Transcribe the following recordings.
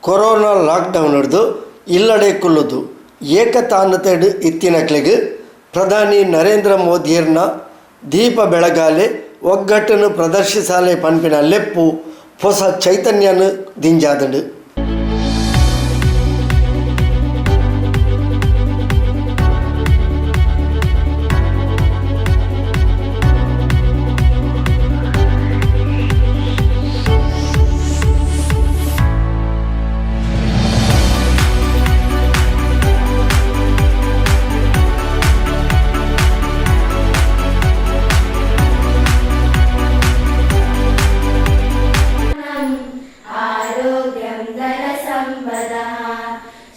Corona lockdown ಡ್ದ್ ಇಲ್ಲಡೆ ಕುಲ್ಲುದು ಏಕತಾನತೆಡ್ ಇತ್ತಿನಕ್ಲೆಗ್ ಪ್ರಧಾನಿ ನರೇಂದ್ರ ಮೋದಿಯೆರ್ನ ದೀಪ ಬೆಳಗಾಲೆ, ಒಗ್ಗಟ್ಟುನ್ ಪ್ರದರ್ಶಿಸಾಲೆ ಪನ್ಪಿನ ಲೆಪ್ಪು ಪೊಸ ಚೈತನ್ಯನ್ ದಿಂಜಾದ್ಂಡ್. आरोग्यं धनसम्पदः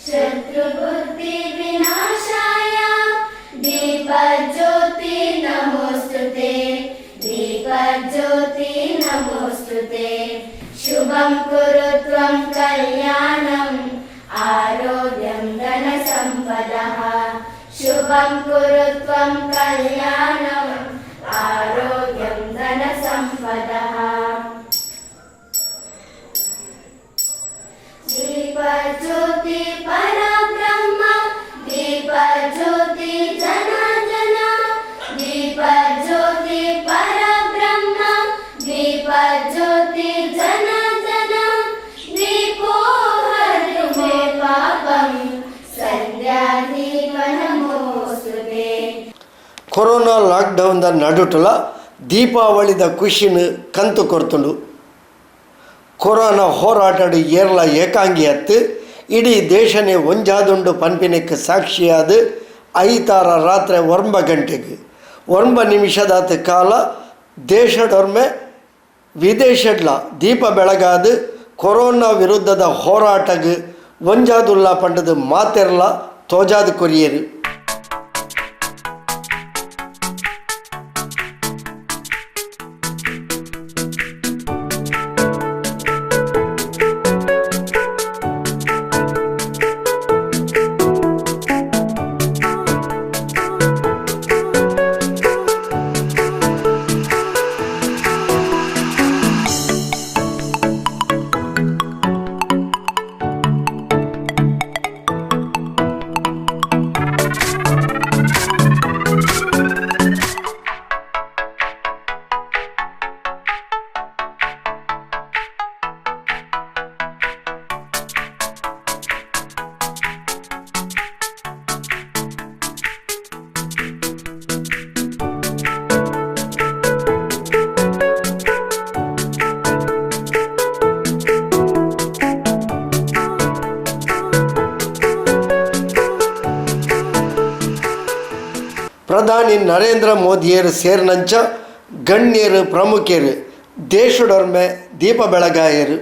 शत्रुबुद्धिविनाशाय दीपज्योति नमोऽस्तु ते। दीपज्योति नमोऽस्तु ते। शुभं कुरु त्वं कल्याणम् आरोग्यं धनसम्पदः। शुभं कुरु त्वं कल्याणम् आरोग्यं धनसम्पदः। दीपज्योति परब्रह्म दीपज्योति जनार्दन। दीपज्योति परब्रह्म दीपज्योति जनार्दन। दीपो हरतु मे पापं सन्ध्यादीप नमोऽस्तु ते। ಕೊರೋನಾ ಲಾಕ್ಡೌನ್ ದ ನಡುಟುಲ ದೀಪಾವಳಿದ ಖುಷಿನ್ ಕಂತು ಕೊರ್ತುಂಡು. ಕೊರೋನಾ ಹೋರಾಟಡ್ ಏರ್ಲ ಏಕಾಂಗಿ ಅತ್ತ್, ಇಡೀ ದೇಶನೇ ಒಂಜಾದುಂಡು ಪನ್ಪಿನೆಕ್ ಸಾಕ್ಷಿಯಾದ್ ಐತಾರ ರಾತ್ರೆ 9 ಗಂಟೆಗ್ 9 ನಿಮಿಷದಾತ್ ಕಾಲ ದೇಶಡೊರ್ಮೆ ವಿದೇಶಡ್ಲ ದೀಪ ಬೆಳಗಾದ್ ಕೊರೋನಾ ವಿರುದ್ಧದ ಹೋರಾಟಗ್ ಒಂಜಾದುಲ್ಲ ಪಂಡುದು ಮಾತೆರ್ಲ ತೋಜಾದ್ ಕೊರಿಯೆರ್. ಪ್ರಧಾನಿ ನರೇಂದ್ರ ಮೋದಿಯರು ಸೇರಿನಂಚ ಗಣ್ಯರು, ಪ್ರಮುಖರು ದೇಶಡೊರ್ಮೆ ದೀಪ ಬೆಳಗಾಯರು.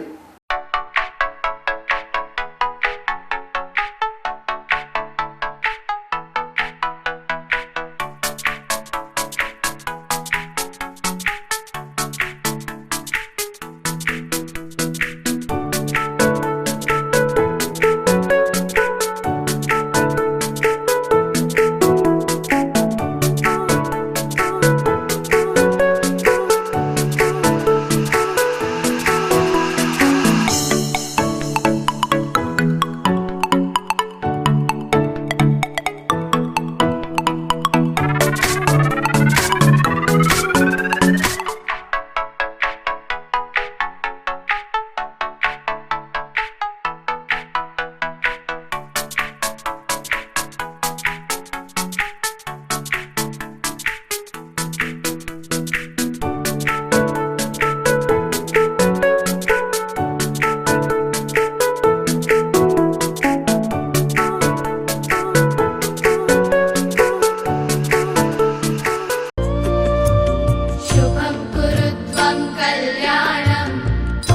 शुभं कुरु त्वं कल्याणम्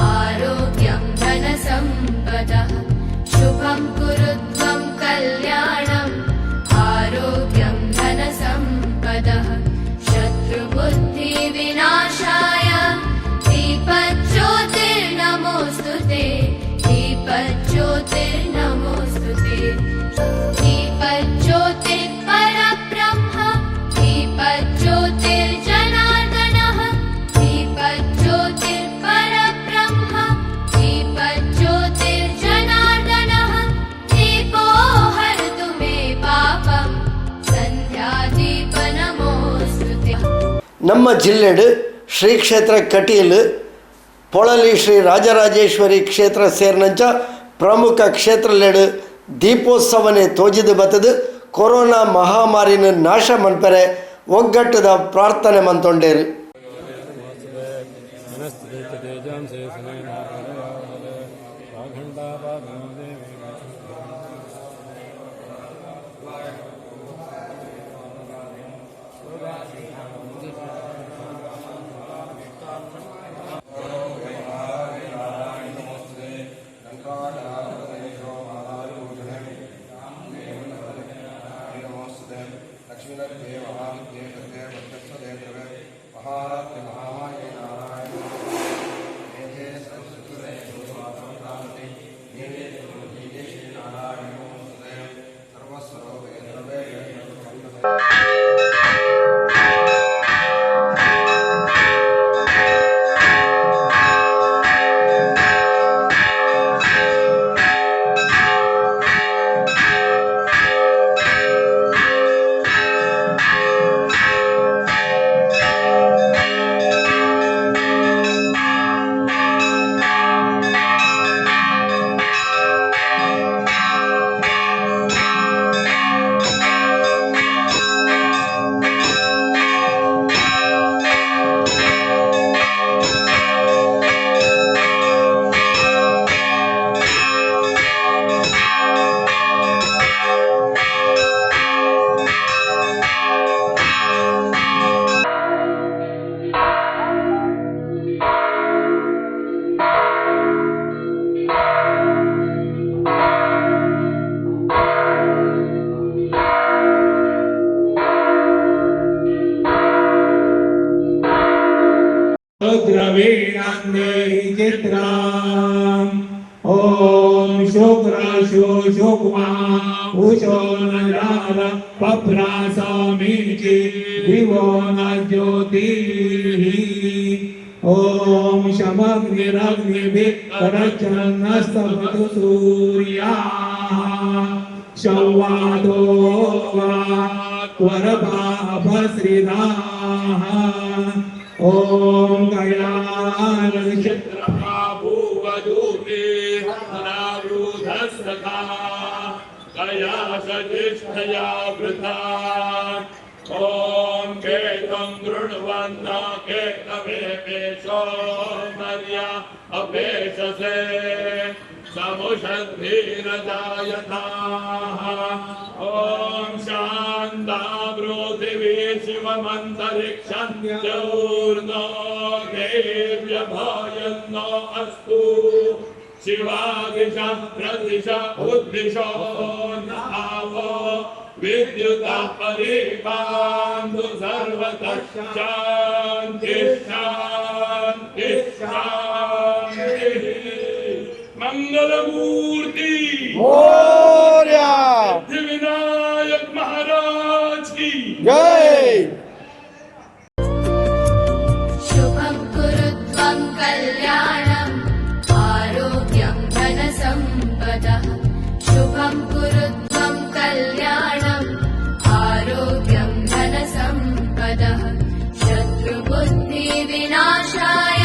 आरोग्यं धनसम्पदः। शुभं कुरु त्वं कल्याणम् आरोग्यं धनसम्पदः। शत्रुबुद्धिविनाशाय दीपज्योतिर्नमोऽस्तु ते। दीपज्योतिर्नमोऽस्तु ते। दीपज्योतिः परब्रह्म दीपज्योतिर्जनार्दनः। दीपज्योतिः परब्रह्म दीपज्योतिर्जनार्दनः। ನಮ್ಮ ಜಿಲ್ಲೆಡ್ ಶ್ರೀ ಕ್ಷೇತ್ರ ಕಟೀಲು, ಪೊಳಲಿ ಶ್ರೀ ರಾಜರಾಜೇಶ್ವರಿ ಕ್ಷೇತ್ರ ಸೇರಿನಂಚ ಪ್ರಮುಖ ಕ್ಷೇತ್ರಲೆಡ್ ದೀಪೋತ್ಸವನೆ ತೋಜಿದು ಬತ್ತದು ಕೊರೋನಾ ಮಹಾಮಾರಿನ ನಾಶ ಮನ್ಪೆರೆ ಒಗ್ಗಟ್ಟದ ಪ್ರಾರ್ಥನೆ ಮಂತೊಂಡೇರು. द्रवीणान्देहि चित्राम्। ॐ शुक्राशो शुक्मा उषो नजार पप्रासामीचि दिवो न ज्योतिः। ॐ शमग्निरग्निभिः करचन्नस्तपतु सूर्याः शवादो वा त्वरपापश्रिदाः। ॐ गयानक्षत्रभाभूवदूते हरारूधसखा गया सजिष्ठया वृथा। ॐ केतुं गृण्वन्न केतवे पेशो मर्या अपेशसे समुषद्भिरजायथाः। ॐ शान्ता पृथिवी शिवमन्तरिक्षं चूर्णो देव्यभयन्नो अस्तु। शिवादिश प्रदिश उद्दिशो न आवो विद्युतः परिपान्तु सर्वतः। शान्तिः शान्तिः शान्तिः। मंगलमूर्ति सिद्धिविनायक महाराज की ಜೈ. शुभं कुरु त्वं कल्याणम्, आरोग्यं धनसम्पदः। शुभं कुरु त्वं कल्याणम्, आरोग्यं धनसम्पदः। शत्रुबुद्धिविनाशाय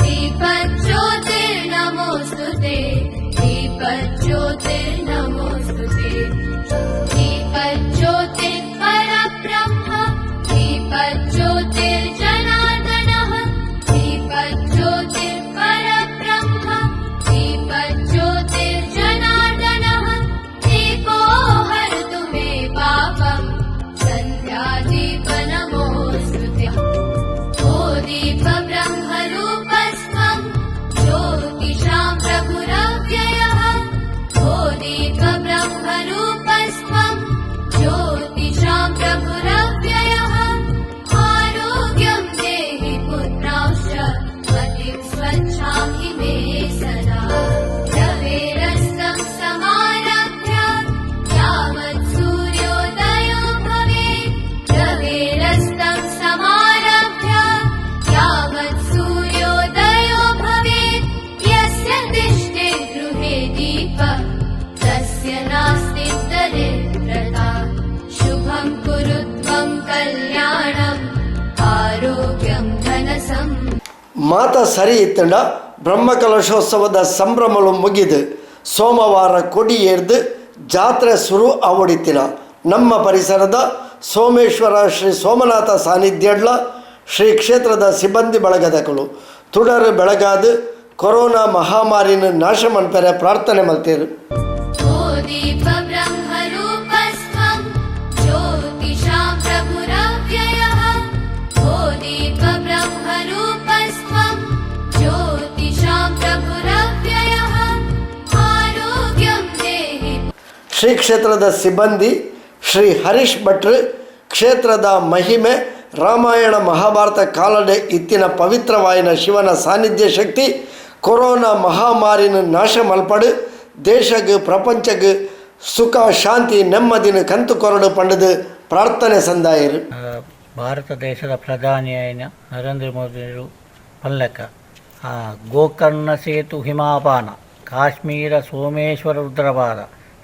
दीपज्योतिर्नमोऽस्तु ते। दीपज्योतिर्नमोऽस्तु ते। दीपज्योतिः परब्रह्म, दीपज्योतिर्जनार्दनः। दीपज्योतिः परब्रह्म, दीपज्योतिर्जनार्दनः। दीपो हरतु मे पापम्, सन्ध्यादीप नमोऽस्तु ते। ओ दीप ब्रह्मरूपस्त्वं ज्योतिषां प्रभुरव्ययः। ओ ಮಾತ ಸರಿ ಇತ್ತಂಡ ಬ್ರಹ್ಮಕಲಶೋತ್ಸವದ ಸಂಭ್ರಮಲು ಮುಗಿದು ಸೋಮವಾರ ಕೊಡಿ ಏರ್ದು ಜಾತ್ರೆ ಸುರು ಆವಡಿತ್ತಿನ ನಮ್ಮ ಪರಿಸರದ ಸೋಮೇಶ್ವರ ಶ್ರೀ ಸೋಮನಾಥ ಸಾನ್ನಿಧ್ಯಡ್ಲ ಶ್ರೀ ಕ್ಷೇತ್ರದ ಸಿಬ್ಬಂದಿ ಬಳಗದಕಲು ತುಡರು ಬೆಳಗಾದು ಕೊರೋನಾ ಮಹಾಮಾರಿನ ನಾಶ ಮನ್ಪೆರೆ ಪ್ರಾರ್ಥನೆ ಮಲ್ತೇರು. ओ दीप ब्रह्मरूपस्त्वं ज्योतिषां प्रभुरव्ययः। ओ दीप ब्रह्मरूपस्त्वं ज्योतिषां प्रभुरव्ययः। आरोग्यं देहि। ಶ್ರೀ ಕ್ಷೇತ್ರದ ಸಿಬ್ಬಂದಿ ಶ್ರೀ ಹರೀಶ್ ಭಟ್ರು ಕ್ಷೇತ್ರದ ಮಹಿಮೆ, ರಾಮಾಯಣ ಮಹಾಭಾರತ ಕಾಲಡೆ ಇತ್ತಿನ ಪವಿತ್ರವಾಯಿನ ಶಿವನ ಸಾನ್ನಿಧ್ಯ ಶಕ್ತಿ ಕೊರೋನಾ ಮಹಾಮಾರಿನ ನಾಶ ಮಲ್ಪಡು, ದೇಶಗ್ ಪ್ರಪಂಚಗ್ ಸುಖ ಶಾಂತಿ ನೆಮ್ಮದಿನ ಕಂತು ಕೊರಡು ಪಂಡದು ಪ್ರಾರ್ಥನೆ ಸಂದಾಯರು. ಭಾರತ ದೇಶದ ಪ್ರಧಾನಿಯಾಯಿನ ನರೇಂದ್ರ ಮೋದಿಯರು ಪಲ್ಲಕ ಗೋಕರ್ಣ ಸೇತು ಹಿಮಾಪಾನ, ಕಾಶ್ಮೀರ ಸೋಮೇಶ್ವರ ರುದ್ರಪಾದ,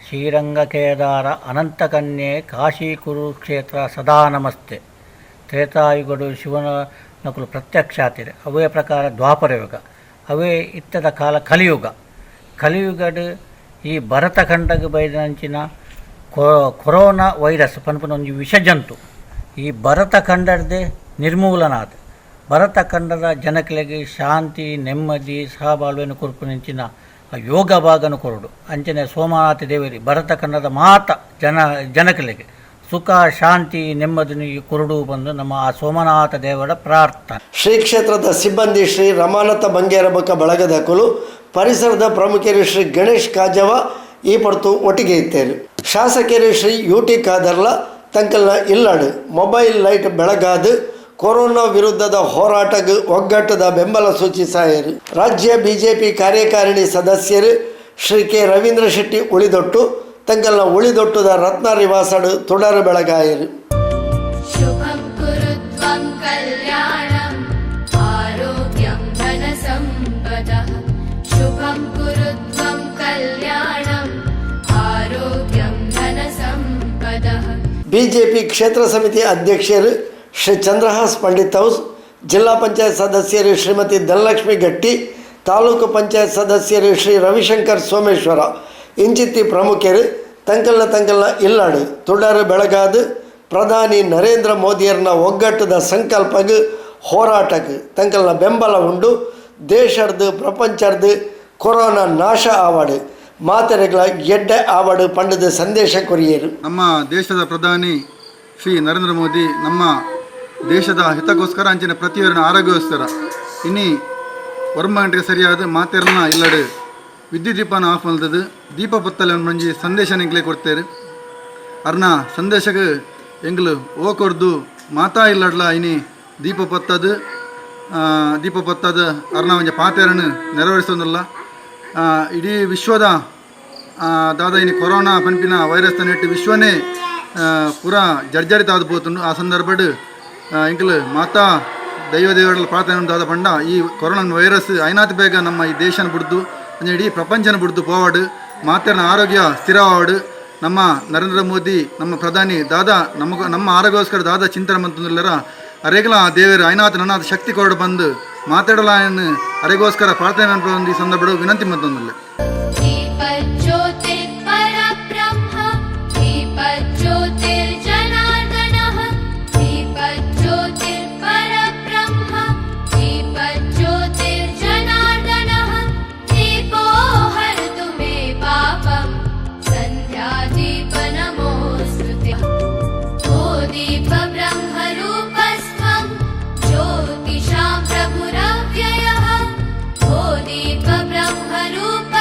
ಶ್ರೀರಂಗ ಕೇದಾರ ಅನಂತಕನ್ಯೆ, ಕಾಶಿ ಕುರುಕ್ಷೇತ್ರ ಸದಾ ನಮಸ್ತೆ. ತ್ರೇತಾಯುಗಡು ಶಿವನ ನಕುಲು ಪ್ರತ್ಯಕ್ಷ ಆತಿರೆ. ಅವೇ ಪ್ರಕಾರ ದ್ವಾಪರ ಯುಗ, ಅವೇ ಇತ್ತದ ಕಾಲ ಕಲಿಯುಗ. ಕಲಿಯುಗಡು ಈ ಭರತಖಂಡಗ್ ಬೈದಂಚಿನ ಕೊರೋನಾ ವೈರಸ್ ಪನ್ಪುನ ಒಂಜಿ ವಿಷಜಂತು ಈ ಭರತಖಂಡರ್ದೆ ನಿರ್ಮೂಲನಾದ ಭರತಖಂಡದ ಜನಕ್ಲೆಗ್ ಶಾಂತಿ, ನೆಮ್ಮದಿ, ಸಹಬಾಳ್ವೆನು ಕೊರ್ಪುನಂಚಿನ ಆ ಯೋಗ ಭಾಗನು ಕೊರಡು. ಅಂಚನೆ ಸೋಮನಾಥ ದೇವರಿ ಭರತಖಂಡದ ಮಾತ ಜನಕ್ಲೆಗ್ ಸುಖ, ಶಾಂತಿ, ನೆಮ್ಮದಿನ ಈ ಕೊರಡು ಬಂದು ನಮ್ಮ ಆ ಸೋಮನಾಥ ದೇವರ ಪ್ರಾರ್ಥನೆ. ಶ್ರೀ ಕ್ಷೇತ್ರದ ಸಿಬ್ಬಂದಿ ಶ್ರೀ ರಮಾನಥ ಬಂಗೇರ ಬೊಕ್ಕ ಬಳಗದಕುಲು, ಪರಿಸರದ ಪ್ರಮುಖರು ಶ್ರೀ ಗಣೇಶ್ ಕಾಜವ ಈ ಪಡ್ತು ಒಟ್ಟಿಗೆ ಇತ್ತೇರು. ಶಾಸಕರು ಶ್ರೀ ಯು ಟಿ ಖಾದರ್ಲ ತಂಕಲ್ನ ಇಲ್ಲಾಡು ಮೊಬೈಲ್ ಲೈಟ್ ಬೆಳಗಾದು ಕೊರೋನಾ ವಿರುದ್ಧದ ಹೋರಾಟಗ್ ಒಗ್ಗಟ್ಟದ ಬೆಂಬಲ ಸೂಚಿಸಾಯರು. ರಾಜ್ಯ ಬಿಜೆಪಿ ಕಾರ್ಯಕಾರಿಣಿ ಸದಸ್ಯರು ಶ್ರೀ ಕೆ ರವೀಂದ್ರ ಶೆಟ್ಟಿ ಉಳಿದೊಟ್ಟು ತಂಕಲ್ನ ಉಳಿದೊಟ್ಟುದ ರತ್ನ ನಿವಾಸಡು ತುಡರು ಬೆಳಗಾಯರು. शुभं कुरु त्वं कल्याणम्, आरोग्यं धनसम्पदः। शुभं कुरु त्वं कल्याणम्, आरोग्यं धनसम्पदः। ಬಿಜೆಪಿ ಕ್ಷೇತ್ರ ಸಮಿತಿ ಅಧ್ಯಕ್ಷರು ಶ್ರೀ ಚಂದ್ರಹಾಸ್ ಪಂಡಿತ್ ಹೌಸ್, ಜಿಲ್ಲಾ ಪಂಚಾಯತ್ ಸದಸ್ಯರು ಶ್ರೀಮತಿ ಧನಲಕ್ಷ್ಮಿ ಗಟ್ಟಿ, ತಾಲೂಕು ಪಂಚಾಯತ್ ಸದಸ್ಯರು ಶ್ರೀ ರವಿಶಂಕರ್ ಸೋಮೇಶ್ವರ ಇಂಚಿತ್ತಿ ಪ್ರಮುಖರು ತಂಕಲ್ನ ತಂಕಲ್ನ ಇಲ್ಲಾಡು ತುಡರು ಬೆಳಗಾದು ಪ್ರಧಾನಿ ನರೇಂದ್ರ ಮೋದಿಯರ್ನ ಒಗ್ಗಟ್ಟದ ಸಂಕಲ್ಪಗ್ ಹೋರಾಟಕ್ಕೆ ತಂಕಲ್ನ ಬೆಂಬಲ ಉಂಡು. ದೇಶರ್ದು ಪ್ರಪಂಚರ್ದು ಕೊರೋನಾ ನಾಶ ಆವಡು, ಮಾತೆರೆಗಳ ಎಡ್ಡೆ ಆವಡು ಪಂಡದ ಸಂದೇಶ ಕೊರಿಯರು. ನಮ್ಮ ದೇಶದ ಪ್ರಧಾನಿ ಶ್ರೀ ನರೇಂದ್ರ ಮೋದಿ ನಮ್ಮ ದೇಶದ ಹಿತಕ್ಕೋಸ್ಕರ, ಅಂಚಿನ ಪ್ರತಿಯೊಬ್ಬರ ಆರೋಗ್ಯಕ್ಕೋಸ್ಕರ ಇನ್ನಿ 9 ಗಂಟೆಗೆ ಸರಿಯಾದ ಮಾತೆರ್ನ ಇಲ್ಲಡು ವಿದ್ಯುತ್ ದೀಪನ ಆಫ್ ಮಲ್ತದು ದೀಪ ಪತ್ತಲೆ ಒಂಜಿ ಸಂದೇಶ ಎಂಕ್ಲೆ ಕೊಡ್ತೇರು. ಅರ್ನ ಸಂದೇಶಕ್ಕೆ ಎಂಗ್ಲು ಓ ಕೊರ್ದು ಮಾತಾ ಇಲ್ಲಡ್ಲ ಇನಿ ದೀಪ ಪತ್ತದು ದೀಪ ಪತ್ತದು ಅರ್ನ ಒಂಜಿ ಪಾತೆರನ್ನು ನೆರವೇರಿಸೋದಿಲ್ಲ. ಇಡೀ ವಿಶ್ವದ ದಾದ ಇನಿ ಕೊರೋನಾ ಪನ್ಪಿನ ವೈರಸ್ ನೆಟ್ಟು ವಿಶ್ವನೇ ಪೂರಾ ಜರ್ಜರಿತ ಆದ್ ಪೋತುಂಡು. ಆ ಸಂದರ್ಭಡ್ ಎಂಕುಲು ಮಾತಾ ದೈವ ದೇವರ ಪ್ರಾರ್ಥನೆ ದಾದ ಪಂಡ, ಈ ಕೊರೋನಾ ವೈರಸ್ ಐನಾತ್ ಬೇಗ ನಮ್ಮ ಈ ದೇಶನ ಬಿಡ್ದು, ಅಂಚ ಇಡೀ ಪ್ರಪಂಚನ ಬಿಡ್ದು ಪೋವಡ್, ಮಾತೆರ್ನ ಆರೋಗ್ಯ ಸ್ಥಿರವಾವಡ್. ನಮ್ಮ ನರೇಂದ್ರ ಮೋದಿ ನಮ್ಮ ಪ್ರಧಾನಿ ದಾದಾ ನಮ್ಮ ನಮ್ಮ ಆರೋಗ್ಯಕ್ಕೋಸ್ಕರ ದಾದಾ ಚಿಂತನೆ ಮಂತೊಂದುಲ್ಲೆರ, ಅರೆಗ್ಲ ಆ ದೇವರು ಐನಾತ್ ನನಾತ್ ಶಕ್ತಿ ಕೊರಡು ಬಂದು ಮಾತಾಡಲ ಅರೆಗೋಸ್ಕರ ಪ್ರಾರ್ಥನೆ ಮನ್ಪುನ ಈ ಸಂದರ್ಭಡ್ ವಿನಂತಿ ಮಂತೊಂದುಲ್ಲೆ. दीपज्योतिः परब्रह्म, दीपज्योतिर्जनार्दनः। दीपज्योतिः परब्रह्म, दीपज्योतिर्जनार्दनः। दीपो हरतु मे पापं, सन्ध्यादीप नमोऽस्तु ते। ओ दीप ब्रह्मरूपस्त्वं ज्योतिषां प्रभुरव्ययः। ओ दीप ब्रह्मरूप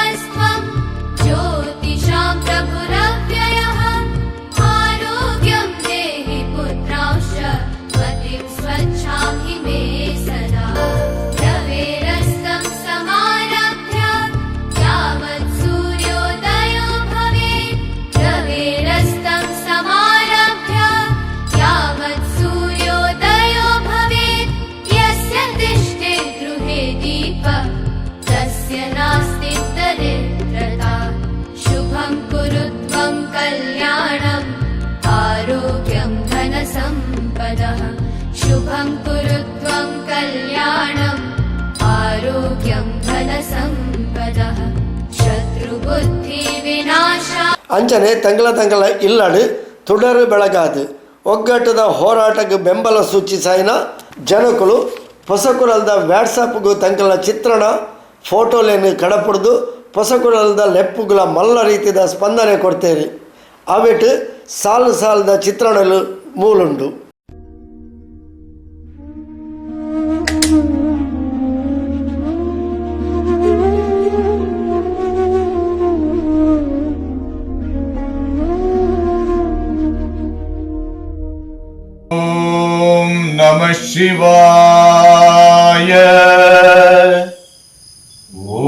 बुद्धिविनाशा ಅಂಚನೆ ತಂಗಲ ತಂಗಲ ಇಲ್ಲಡು ತುಡರು ಬೆಳಗಾದು ಒಗ್ಗಟ್ಟದ ಹೋರಾಟಕ್ಕೆ ಬೆಂಬಲ ಸೂಚಿಸಾಯಿನ ಜನಕುಲು ಪೊಸಕುರಲ್ದ ವ್ಯಾಟ್ಸಪ್ಗೂ ತಂಕಲ ಚಿತ್ರಣ ಫೋಟೋಲೇನು ಕಡಪುಡ್ದು ಪೊಸಕುರಲ್ದ ಲೆಪ್ಪುಗಳ ಮಲ್ಲ ರೀತಿದ ಸ್ಪಂದನೆ ಕೊಡ್ತೇರಿ. ಅವಿಟ್ ಸಾಲು ಸಾಲದ ಚಿತ್ರಣಲು ಮೂಲುಂಡು. ॐ नमः शिवाय। ॐ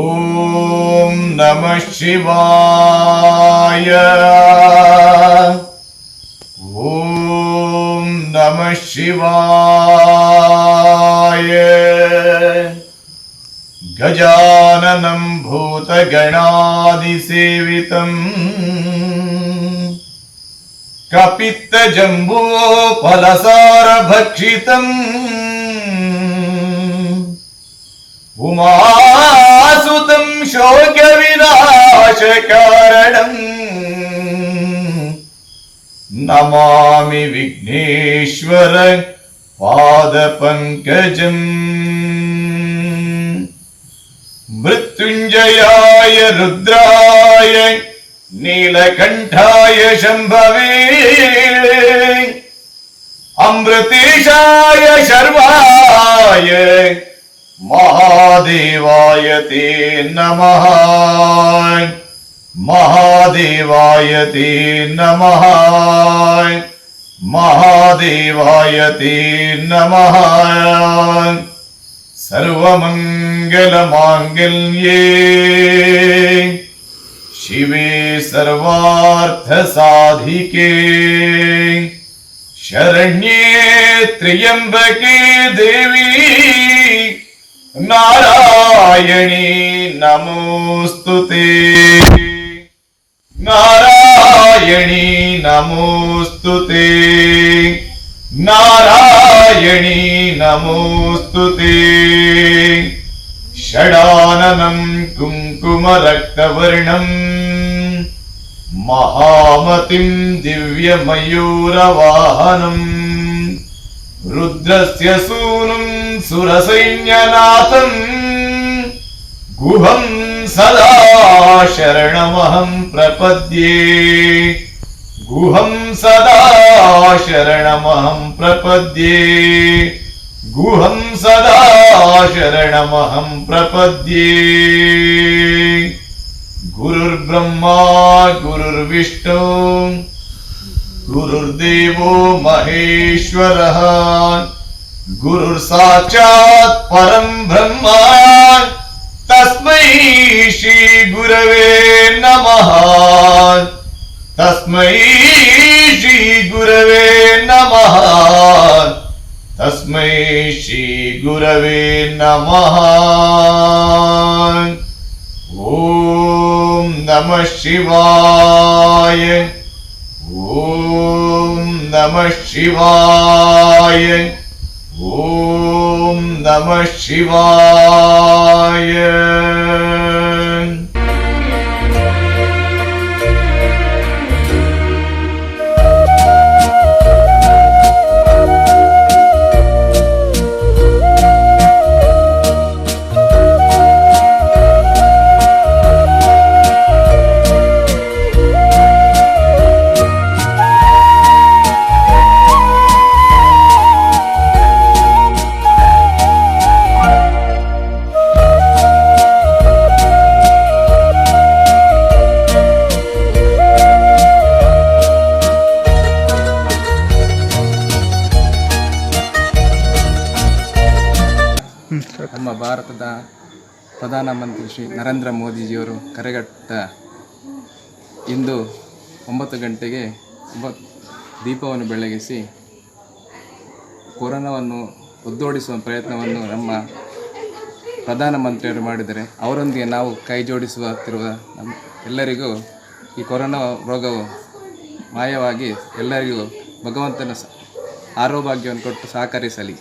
नमः शिवाय। ॐ नमः शिवाय। गजाननं भूतगणादिसेवितम् कपित्तजम्बूफलसारभक्षितम् उमासुतं शोकविनाशकारणम् नमामि विघ्नेश्वर पादपङ्कजम्। मृत्युञ्जयाय रुद्राय नीलकण्ठाय शम्भवे अमृतेशाय शर्वाय महादेवाय ते नमः। महादेवाय ते नमः। महादेवाय ते नमः। सर्वमङ्गलमाङ्गल्ये शिवे सर्वार्थसाधिके शरण्ये त्र्यम्बके देवी नारायणी नमोऽस्तु ते। नारायणी नमोऽस्तु ते। नारायणी नमोऽस्तु ते। षडाननं कुङ्कुमरक्तवर्णम् महामतिं दिव्यमयूरवाहनम् रुद्रस्य सूनुं सुरसैन्यनाथम् गुहं सदा शरणमहं प्रपद्ये। गुहं सदा शरणमहं प्रपद्ये। गुहं सदा शरणमहं प्रपद्ये। गुरुर्ब्रह्मा गुरुर्विष्णु गुरुर्देवो महेश्वरः गुरुर्साक्षात् परं ब्रह्म तस्मै श्री गुरवे नमः। तस्मै श्री गुरवे नमः। तस्मै श्री गुरवे नमः। ॐ नमः शिवाय। ॐ नमः शिवाय। ॐ नमः शिवाय। ನಮ್ಮ ಭಾರತದ ಪ್ರಧಾನಮಂತ್ರಿ ಶ್ರೀ ನರೇಂದ್ರ ಮೋದಿಜಿಯವರು ಕರೆಗಟ್ಟ ಇಂದು 9 ಗಂಟೆಗೆ ದೀಪವನ್ನು ಬೆಳಗಿಸಿ ಕೊರೋನಾವನ್ನು ಒದ್ದೋಡಿಸುವ ಪ್ರಯತ್ನವನ್ನು ನಮ್ಮ ಪ್ರಧಾನಮಂತ್ರಿಯವರು ಮಾಡಿದರೆ ಅವರೊಂದಿಗೆ ನಾವು ಕೈ ಜೋಡಿಸುತ್ತಿರುವ ನಮ್ಮ ಎಲ್ಲರಿಗೂ ಈ ಕೊರೋನಾ ರೋಗವು ಮಾಯವಾಗಿ ಎಲ್ಲರಿಗೂ ಭಗವಂತನ ಆರೋಗ್ಯವನ್ನು ಕೊಟ್ಟು ಸಹಕರಿಸಲಿ.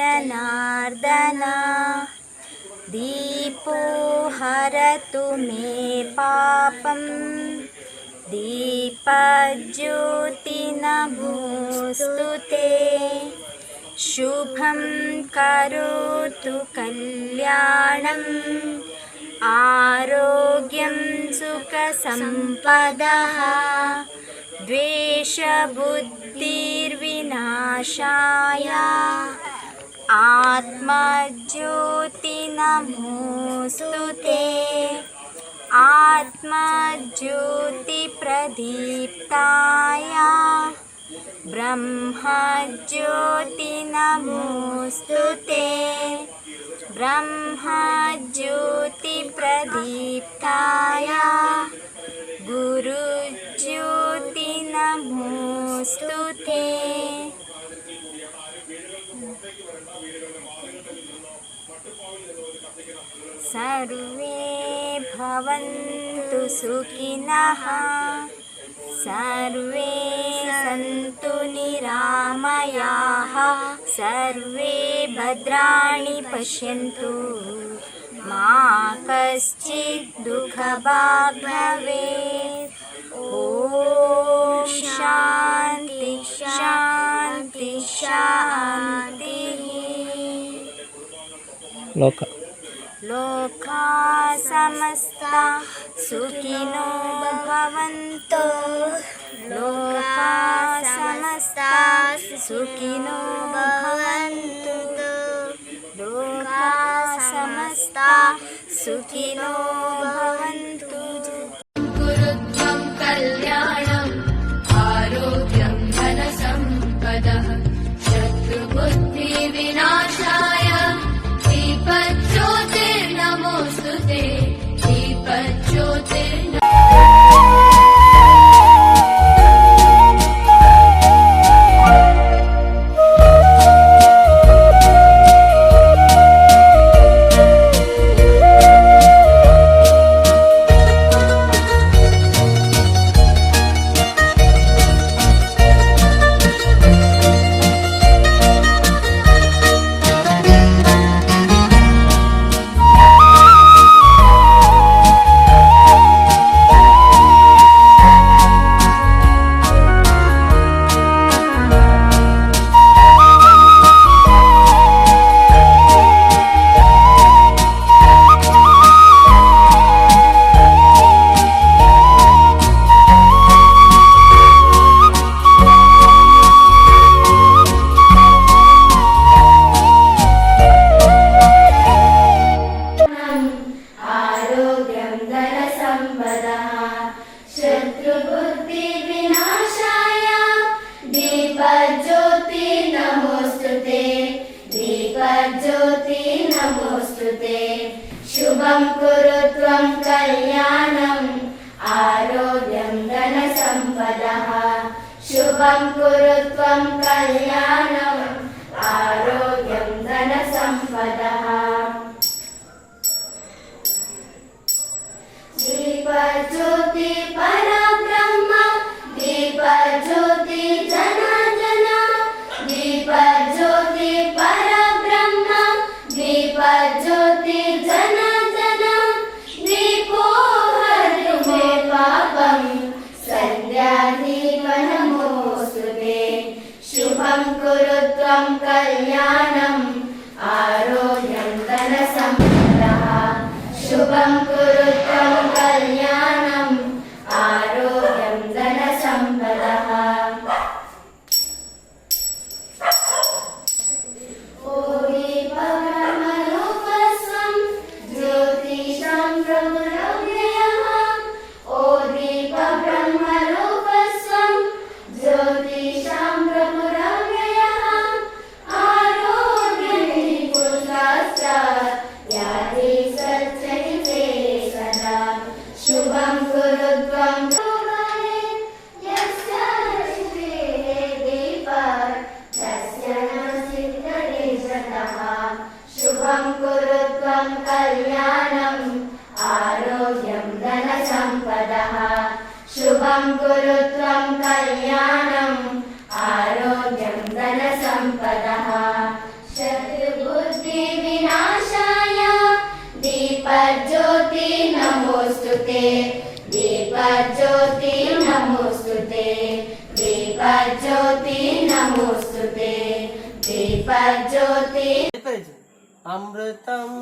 जनार्दन। दीपो हरतु मे पापं दीपज्योति नमोऽस्तु ते। शुभं करोतु कल्याणम् आरोग्यं सुखसम्पदः द्वेषबुद्धिर्विनाशाय आत्मज्योति नमोऽस्तु ते। आत्मज्योतिप्रदीप्ताय ब्रह्मज्योति नमोऽस्तु ते। ब्रह्मज्योतिप्रदीप्ताय गुरुज्योति नमोऽस्तु ते। सर्वे भवन्तु सुखिनः सर्वे सन्तु निरामयाः सर्वे भद्राणि पश्यन्तु मा कश्चित् दुःखभाग् भवेत्। ॐ शान्ति शान्ति शान्तिः। ಲೋಕ लोका समस्ता सुखिनो भवन्तु। लोका समस्ता सुखिनो भवन्तु। लोका समस्ता सुखिनो भवन्तु। कुरु त्वं कल्याणम् आरोग्यं धनसम्पदः शत्रुबुद्धिविनाशाय दीपज्योतिर्नमोऽस्तु ते। दीपज्योतिर्न आरोग्यं धनसम्पदः शत्रुबुद्धिविनाशाय दीपज्योति नमोऽस्तु ते। दीपज्योति नमोऽस्तु ते। शुभं कुरु त्वं कल्याणम् आरोग्यं धनसम्पदः शुभं कुरु त्वं कल्याणम् आरोग्यं धनसम्पदः। दीपज्योति परब्रह्म दीपज्योति जनार्दन दीपज्योति परब्रह्म दीपज्योति जनार्दन दीपो हरतु मे पापं सन्ध्यादीप नमोऽस्तु ते। शुभं कुरु त्वं कल्याणम् आरोग्यं धनसम्पदः शुभं कुरु त्वं कल्याणम् आरोग्यं धनसम्पदः। ॐ दीपब्रह्मरूपस्वं ज्योतिषां प्रभुरव्ययः। ॐ दीपब्रह्मरूपस्वं ज्योतिषां प्रभुरव्ययः। आरोग्यनिपुत्राश्च याति सच्चरिते सदा। शुभं कुरु त्वं यस्य श्रीः दीप तस्य न सिद्धदेशतः। शुभं कुरु त्वं कल्याणम् आरोग्यं धनसम्पदः शुभं कुरु त्वं कल्याणम् आरोग्यं धनसम्पदः। शत्रु ते दीपज्योति नमोऽस्तु ते दीपज्योति नमोऽस्तु ते दीपज्योति अमृतम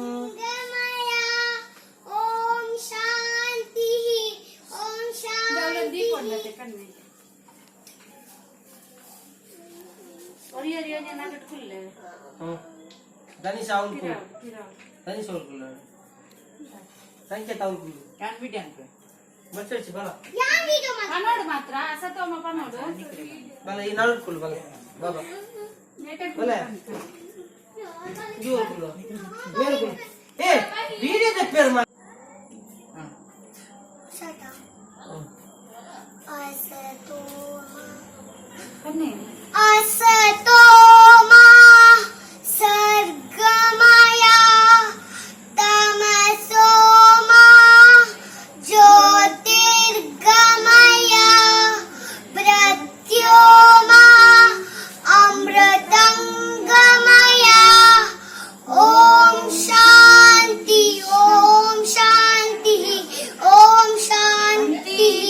ॐ शान्तिः ॐ शान्तिः। धनी साउल को धनी साउल को संकेत साउल को बच्चे बला ಬಲ ಈ ನಾಲ್ಕು ಕುಲ್ ಬಲ ಬಾಬಾ ಬಲ ಜೋರ್ ಕುಲ್ ಮೇಲ್ ಕುಲ್ ಏ ವಿಡಿಯೋ ತೆಪ್ಪೇರು ಮಾ. असतो मा सर्गमया तमसो मा ज्योतिर्गमया मृत्यो मा अमृतङ्गमया ॐ शान्ति ॐ शान्तिः ॐ शान्तिः।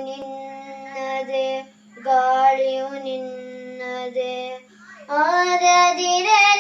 ನಿನ್ನದೆ ಗಾಳಿಯು ನಿನ್ನದೆ ಆರದಿರಲಿ.